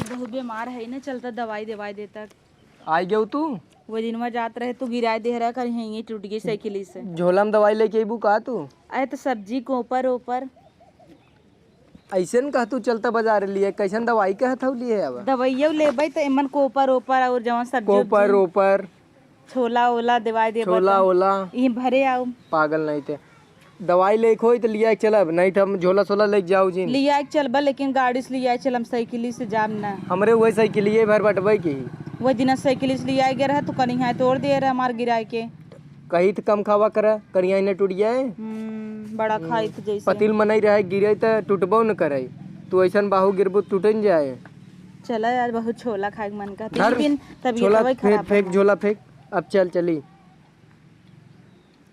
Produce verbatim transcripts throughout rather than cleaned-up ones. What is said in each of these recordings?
बहुत बीमार है ना, चलता दवाई देवाई देता। आई गयो तू? वो दिनवा जात रहे, तू गिराए दे रहा, कहीं यहीं टूट गई साइकिल से। झोला में दवाई लेके अइबू का तू? अरे तो सब्जी कोपर ओपर। ऐसे न कह तू चलता बाजार लिए, कैसन दवाई कहत हऊ लिए अब? दवाइयो लेबै तो एमन कोपर ओपर और जवन सब्जी कोपर उब्जी, ओपर। छोला ओला दवाई देबै छोला तो ओला। यहीं भरे आओ। पागल नहीं थे। दवाई लेके होई तो लिया के चलब, नहीं तो हम झोला सोला लेके जाऊ जिन। लिया के चलबा, लेकिन गाड़ी से लिया के चलम, साइकिल से जाम ना। हमरे वही साइकिलिए भर बटबै की। वह दिन साइकिल से लिया गया रहा तो कनिहा तोड़ दे रहा हमार गिराए के। कही तो कम खावा कर, कनिहा इन्हें टूट जाए। हम्म, बड़ा खाई तो जैसे। पतील मनई रहे, गिरे तो टूटबो न करे। तू ऐसन बाहु गिरबू, टूटन जाए। चला यार, बहुत छोला खाए के मन का। धर, तीन दिन तबीयत छोला हवा फेंक, खराब फेंक, बा। झोला फेंक। अब चल, चली।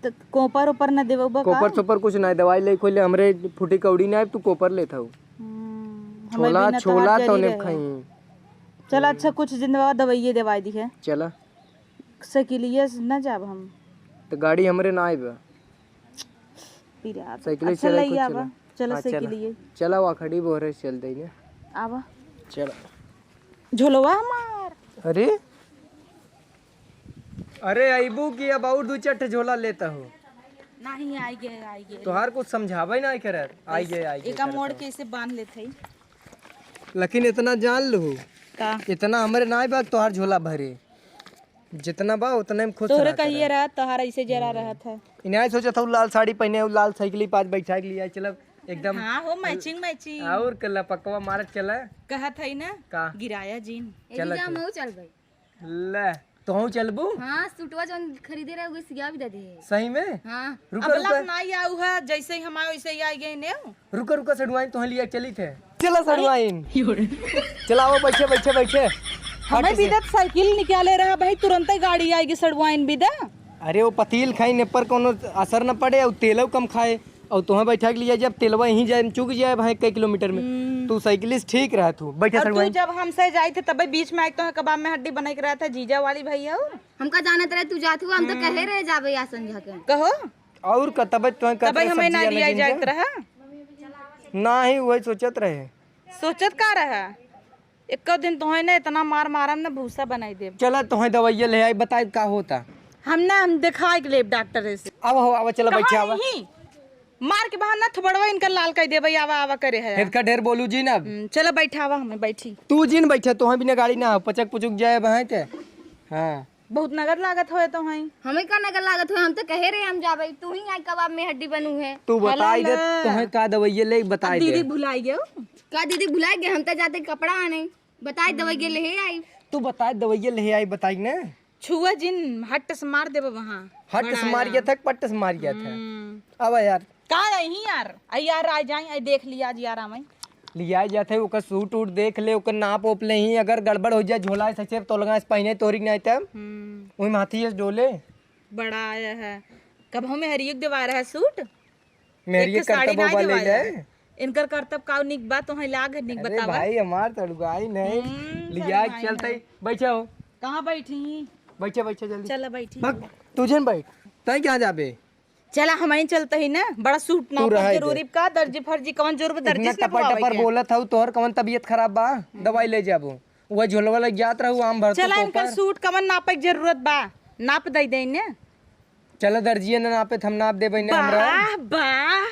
त कोपर ओपर न देबो बा का? कोपर सोपर कुछ ना, दवाई ले खोले, हमरे फूटी कौड़ी ना, तू कोपर लेत हऊ। हम्म, हमरे छोला, बिना तोहार छोला जरी तौने रहे। खाई। चल, अच्छा, कुछ दिन बाद दवाइये दवाई दी है। चला। साइकिलिये से ना जाब हम। तो गाड़ी हमरे ना आइब। पिरात। साइकिल से अच्छा, चला, लई कुछ आवा। चला। चला, हाँ, चला। साइकिलिये। चला, वा खड़ी बोहरे से चल दई ने। आवा। चला। झोलवा हमार। अरे, अरे, अइबू कि अब और दू चार ठे झोला लेता हो? नहीं, आई गए, आई गए। तोहार कुछ समझावे ना करत। आई गए, आई गए एका करत मोड़ हो। के इसे बांध लेत हई। लेकिन इतना जान लू, का? इतना हमरे ना बा तोहार झोला भरे। जितना बा उतने में खुश तोहरे रहा कहिए करा। रहा, तोहार ऐसे जरा हम्म। रहत है। इन्हें सोचत हूँ लाल साड़ी पहने हूँ, लाल साइकिल पास बैठा के लिया चलब एकदम। हाँ हो, matching, matching। और कल्ला पकवा मारत चला। कहत है ना, का? गिराया जीन। चला, एही जा चला। हम चल भाई। ले, तोहू चलबू? हाँ, सूटवा जौन खरीदे रहे, उहे सिया भी दे दे। सही में? हाँ। रुका, अब रुका। लग ना आऊ है, जैसे ही हम आए, वैसे ही आ गए ने। रुका, रुका, सड़ुआइन, तोहे लिया चली थे। चला, अरे। सड़ुआइन। चला, आओ, बैठे, बैठे, बैठे। हमें हट से। बिदत साइकिल निकाले रहा भाई, तुरंते गाड़ी आएगी सड़ुआइन बिदा। अरे, वो पतील खाई ने पर कोनो असर न पड़े, और तेलव कम खाए। और तोहें बैठा के लिया, जब तेलवा यहीं जाए, चुक जाए भाई कई किलोमीटर में, हम्म। तू साइकिलिस्ट ठीक रहा तू। बैठा और तू सड़ुआइन। जब हमसे जाई थे, तबे बीच में आके तोहें कबाब में हड्डी बनाई के रहा था, जीजा वाली भैया हो। हमका जानत रहे तू जात हुआ, हम तो हम्म। कहे रहे जाबे या संझा के। कहो। और का, तबे तोहें कहत तबे रहे हमें सब्जी ना वाला लिया दिन जाए जा। रहा। ना ही वही सोचत रहे। सोचत का रहा? एको दिन तोहें ना इतना मार मारम ना भूसा बनाई देब। चला तोहें दवाइया ले आई, बताई का होता। हम ना, हम देखाई के लेब डॉक्टर से। आवा हो, आवा, चला कहाँ बैठे, आवा। नहीं? मार के बाहर ना थोबड़वा इनका लाल कर देबे, आवा, आवा करे है। इनका ढेर बोलू जी ना। हम्म, चला बैठावा हमें, बैठी। तू जिन बैठे, तोहें बिना गाड़ी ना हो, पचक पुचुक जाए बहाए ते। हाँ। बहुत नगद लागत होए तोहें। हमें का नगद लागत होए, हम तो कहे रहे हम जाबे, तू ही आई कबाब में हड्डी बनू है। तू बताई दे, हला। तोहें का दवाइया ले, बताई अब दे। दीदी भुलाई गयो। का दीदी भुलाई गए? हम तो जाते कपड़ा आने, बताई दवाइया ले आई। तू बताई दवाइया ले आई, बताई ना। छुआ जिन, हट से मार देबे वहाँ। हट से मारिया था, पट से मारिया था। हम्म। अब यार। का रही यार? आई यार, आ जाए, आई देख लिया आज यार, आवे। लिया जात है, ओकर सूट उट देख ले, ओकर नाप ओप ले ही, अगर गड़बड़ हो जाए, झोला से सिर्फ तोलगा से पहने तोरी नहीं तब। हम्म। वही माथी से डोले। बड़ा आया है। कब हमें हरियक देवा रहा है सूट? मेहरिये एक साड़ी करतबो नहीं बा ले देवाला। ले। इनकर करतब काउ निक बा, तोहें लाग निक अरे बतावा। भाई, हमार तड़ुआई नहीं। हम्म, लिया सड़ुआई चलते नहीं। ही, बैठे हो। कहाँ बैठी? बैठे, बैठे जल्दी। चला बैठी। भाग, तू जन बैठ। तैं कहाँ जाबे? चला, हम ही चलते ही ना, बड़ा सूट तू नापत रहे दे। जरूरी का, दर्जी फर्जी कवन जरूरत, दर्जी इतना से टपर नपवावे टपर के। बोलत हऊ, तोहर कवन तबीयत खराब बा? दवाई ले जाबो। वह झोलवा लग जात रहू, आम भर तो चला, इनकर कोपर। सूट कवन नापे के जरूरत बा, नाप दे दे ने। चला दर्जिया ना नापे, हम नाप देबे ने हमरा। वाह, वाह,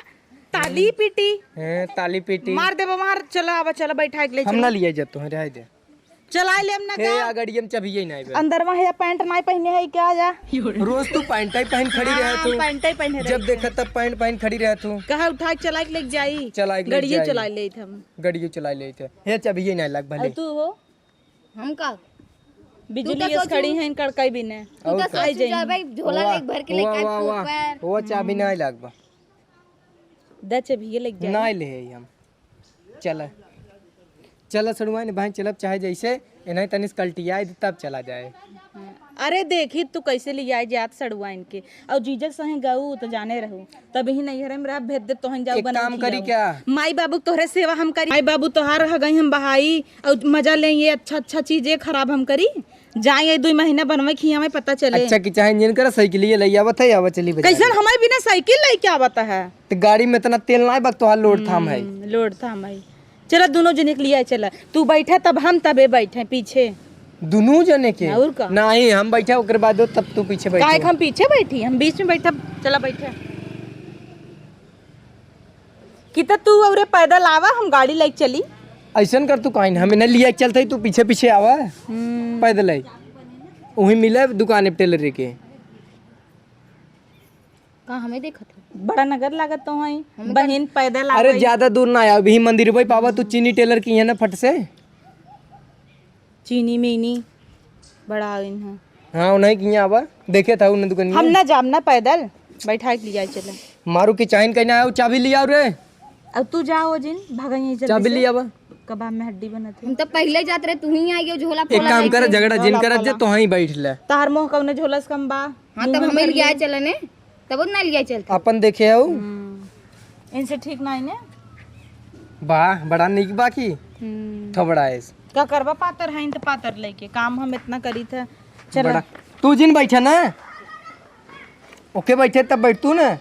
ताली पीटी। हैं, ताली पीटी। मार देबो, मार, चला, आवा, चला, बैठा के ले हम चला। ना लिया जब तोहरे, रहे दे। चला लेम ना हे, का? आ गाड़िया में चबिये ना आइबे। अंदर में है पैंट नहीं पहने है क्या जा? रोज तू पैंट ही पहन खड़ी रहे हाँ, तू। पैंट ही पहने जब रहे देखा तू। तब पैंट पहन खड़ी रहे तू। कहा उठा के चला के लेके जाई? चला के लेके गड़ियो जाई। चला ले हम। गड़ियो चला ले थे। हे चबिये ना लग भले। और तू हो? हम का? बिजली तू का ये सोचू? खड़ी है, इनकर कई भी नहीं। तू और का का? सोचू जाए? जा भाई, झोला वाह, लेके भर के लेके वाह, आए वाह, वाह। ऊपर। वो चाबी हम्म। ना लग बा। द चबिये लेके जाई। ना ले है हम। चला। चला सड़ुआइन, बहन चलब चाहे जैसे, इन्हें तनिस कल्टियाए दे, तब चला जाए। अरे देखी तू कैसे लियाए जात सड़ुआइन के, और जीजक सही गऊ तो जाने रहू, तब ही नैहरे में रह भेज दे तोहन जाऊ एक बना काम करी खियाऊ। क्या? माई बाबू तोहरे सेवा हम करी, माई बाबू तोहार रह गई हम बहाई, और मजा ले ये अच्छा अच्छा चीजें खराब हम करी, जाए ये दो महीना बनवे खियावे पता चले। अच्छा की चाहे इंजन करा साइकिल ये ले आवत है, आवा चली बाजार। कैसन हमारे बिना साइकिल लेके आवत है? तो गाड़ी में इतना तेल ना है, बक तोहार लोड थाम है। हम्म, लोड थाम है। चला, दुनो जने के लिया चला। तू बैठा, तब हम तबे बैठे पीछे। दुनो जने के? और का? नहीं, हम बैठा, ओकरे बाद तब तू पीछे बैठो। काहे के हम पीछे बैठी? हम बीच में बैठा। चला, बैठा। कि त तू औरे पैदल आवा, हम गाड़ी लेके चली। ऐसन कर तू काइन, हम इन्हें लिया चलते ही, तू पीछे पीछे आवा। हम्म। पैदल आई। वहीं मिले दुकान पे टेलर के। का हमें देखत हो? बड़ा नगर लागत तो है। हम बहिन पैदल आ अरे गई। ज्यादा दूर ना आवा, अभी मंदिर पे पावा तू चीनी टेलर की है ना फट से। चीनी मीनी बड़ा आइन है। हाँ, उन्हीं की यहाँ आवा, देखे था उन्हें दुकान हम में। ना जाब ना पैदल, बैठा के लिया चले। मारू की चाइन कहना है, चाबी लिया रे। अब तू जा हो जिन, भागा यहीं जल्दी चाबी से। लिया बा। कबाब में हड्डी बनत है। हम तो पहले जात रहे, तू ही आई गयो झोला एक फोला काम कर, लेके। झगड़ा जिन झोला करत जे, फोला। तो वहीं बैठ ले। तहार मुंह कौने झोला से कम बा? हाँ, मुंह तब में हमें भर लिया ले। चलने, तब ना लिया चलते। अपन देखे हो। हम्म। इनसे ठीक ना इन्हें। वाह, बड़ा निक बा की। हम्म। थोबड़ा है। का करबा, पातर है तो पातर लेके काम हम इतना करी था। चला। बड़ा। तू जिन बैठा ना, ओके बैठे तब बैठ तू ना।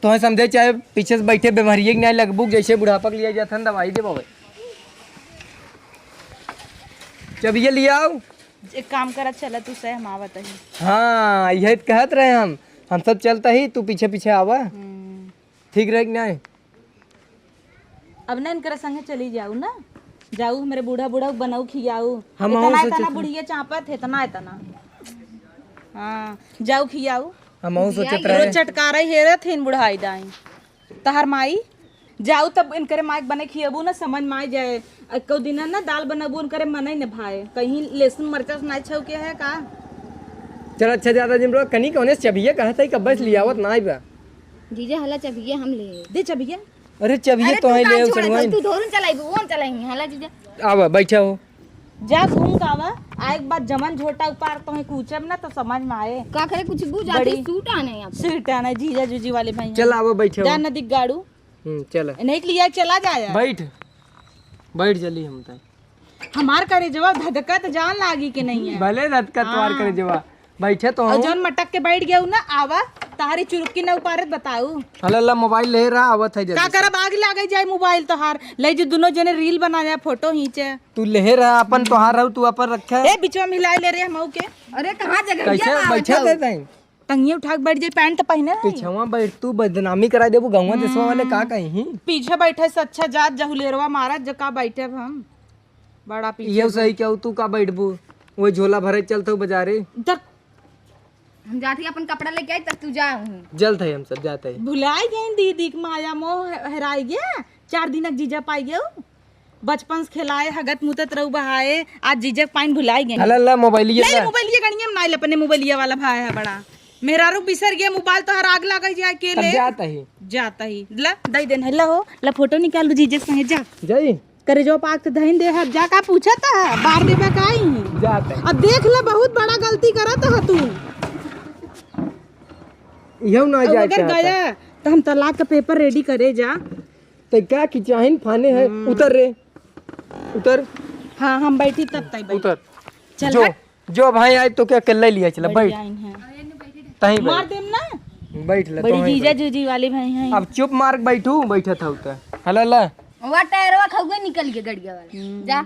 तोहे समझे चाहे पीछे से बैठे बेमरिए के नहीं लगबू, जैसे बुढ़ापा के लिए जात हन दवाई दे बाबे। जब ये ले आओ। एक काम करा, चला तू सह हम आवत ही। हाँ, यही तो कहत रहे हम, हम सब चलता ही, तू पीछे पीछे आवा। हम्म। ठीक रहे कि नहीं? अब ना इनकरे संगे चली जाऊ ना, जाऊ हमरे बूढ़ा बूढ़ा बनाऊ खियाऊ। हम इतना अहूँ से इतना चलते। बुढ़िया चापत है, इतना इतना। हाँ, जाऊ खियाऊ। हम अहूँ सोचत रहे। रोज चटकारा ही हेरत है इन बुढ़ाई दाई। तहार माई जाऊ तब इनकरे माई के बने खियाबू ना, समझ में आ जाए। एको दिन ना दाल बनाबू इनकरे मने न भाए, कहीं लहसुन मरचा से ना छौके है का? चल अच्छा ज्यादा दिन रो कनी कौने चबिया कहत है कब से लियावत ना आइबा। जीजा हला चबिया हम ले। दे चबिया। अरे चबिया अरे तो तू है का ले छोड़ा चलवाइन। था? तू धोरन चलाइबू, ओन चलाइनी, हला जीजा। आवा, बैठा हो। जा घूम के आवा, आए के बाद जमन झोटा उपार तोहे कूचब ना तो समझ में आए। का करे कुछ बूझ आती बड़ी सूट आने आप। सूट आने जीजा जूजी वाले भाई। चल आवा, बैठा हो। जा नदी गाड़ू। हम्म, चल। नहीं के लिए चला जाया। बैठ। बैठ जल्दी हम तय। हमार करेजवा धधकत जान लागी कि नहीं है? भले धधकत तोहार हाँ। करेजवा। बैठे तो और हूँ। जौन मटक के बैठ गया ना, आवा, तारी चुरुक्की न उपारत बताऊ। हला ला मोबाइल ले रहा, आवत है जल्दी का से। करब, आग लागे जाए मोबाइल तोहार। ले जो दोनों जने रील बनाया, फोटो खींचे। तू ले रहा अपन, तोहार रहू, तू अपन रखे। ए, बिचवा मिलाई ले रे हम के। अरे, कहाँ जगह कैसे बैठे थे तई? टंगिया उठा के बैठ जाई, पैंट तो पहने रही। पिछवा बैठ, तू बदनामी करा देबू, गौवा देशवा वाले का हम्म। कहीं? पीछे बैठे से अच्छा जात जहुलेरवा मारत, जो का बैठे अब हम। बड़ा पीछे ये बैठ। सही कहू, तू का बैठबू? वो झोला भरे चलत हो बाजारे। तक हम जात ही अपन कपड़ा लेके आई, तब तू जा हूँ। जलत है हम सब जात है। भुलाई गई दीदी के माया मोह हे-, हेराई गया। चार दिन जीजा पाई गयो। बचपन से खेलाए, हगत मुतत रहू बहाए, आज जीजा के पाइन भुलाई गई। हला ला मोबाइलिया ले ला। मोबाइलिया गणिया में नाइल, अपने मोबाइलिया वाला भाई है बड़ा। मेहरारू बिसर गया मोबाइल, तोहर आग लग जाए के तब ले। जात ही। जात ही। ला, दई देन है, ला हो, ला फोटो निकाल दो जीजा के संगे, जा। जाई। करे जो पाक तो धइन दे हर, जा का पूछत है, बार देबा का ही। जात है। अब देख ले, बहुत बड़ा गलती करत है तू। इहउ ना अब जाए अगर चाहता। गया, तो हम तलाक का पेपर रेडी करे जा। तो का की चाहिन फाने है, हम्म। उतर रे, उतर। हाँ, हम बैठी तब तई बैठ। उतर। चल जो, हट। जो भाई आए तो क्या अकेले लिया चला, बड़ी बैठ। आइन है। तहीं बैठ। मार देम ना। बैठ ले, बड़ी तहीं जीजा बैठ। जूजी वाली भाई हैं। अब चुप मार के बैठू, बैठा था उतर। हला ला। वा टायरवा खउए निकल गया गड़िया वाला। हम्म। जा।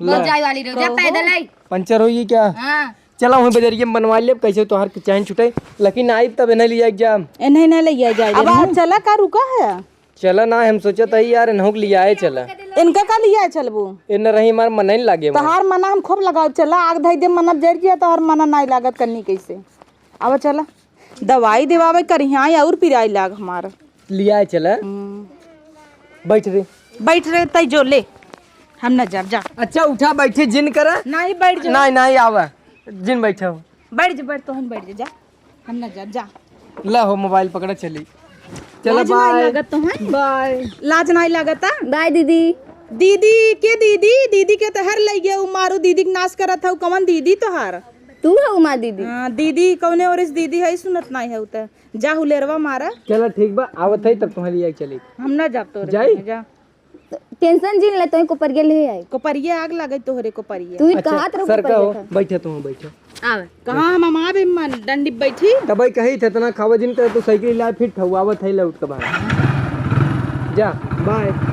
ला। बस जाए वाली रहो, जा कहू। पैदल आई। पंचर होई क्या? हाँ। चला वहीं बजरिया में बनवा लेब, कैसे तोहार के चैन छुटे, लेकिन आई तब इन्हें लिया जाम। इन्हें ना ले जाए, अब इन्हें। चला का रुका है? चला ना, हम सोचत हई यार, इन्हों के लियाए चला। इनका का लियाए चलबू? इन रही हमार मन नहीं लागे हमार। तोहार मना हम खूब लगाओ, चला आग धई दे, मना जर गया, तोहार मना नहीं लागत करनी कैसे। अब चला, दवाई देवावे करिहाँ और पिराई लाग हमार। लियाए चला। हम्म। बैठ रे। बैठ रे, तई जो ले, हम न जाब, जा। अच्छा उठा, बैठे जिन करा। नहीं, बैठ जा। नहीं, नहीं, आवा, जिन बैठा हो। बैठ जा, बैठ, तोहन बैठ जा, जा। हम ना जा, जा। ला हो, मोबाइल पकड़ा, चली। चला, लाज नाई बाय। लागत तोहन? बाय। लाज नाई लागत, आ? बाय, दीदी। दीदी के दीदी, दीदी के तो हर लई गया, उ मारू दीदी के नाश करत हऊ, कवन दीदी तोहार? तू हऊ माँ दीदी। हाँ, दीदी, कौने ओरे से दीदी है, सुनत नाई है उ त। जा हुलेरवा मारा। चला, ठीक बा, आवत है, तब तुम्हारी आई चली। हम ना जाब तोरे जाई? संगे, जा। टेंशन जिन ले, तोही कोपरिया ले आई। कोपरिया आग लागे तोहरे कोपरिया। तू ही अच्छा, कहत रहो सर कोपरिया कहो, था। बैठे तू, बैठे। आवे। कहाँ हम, हम आवे मन डंडी बैठी? तब भाई कही थे, इतना खावा जिन करे, तू साइकिल लाए, फिर ठहुआवत है, लौट के बाहर। जा। बाय।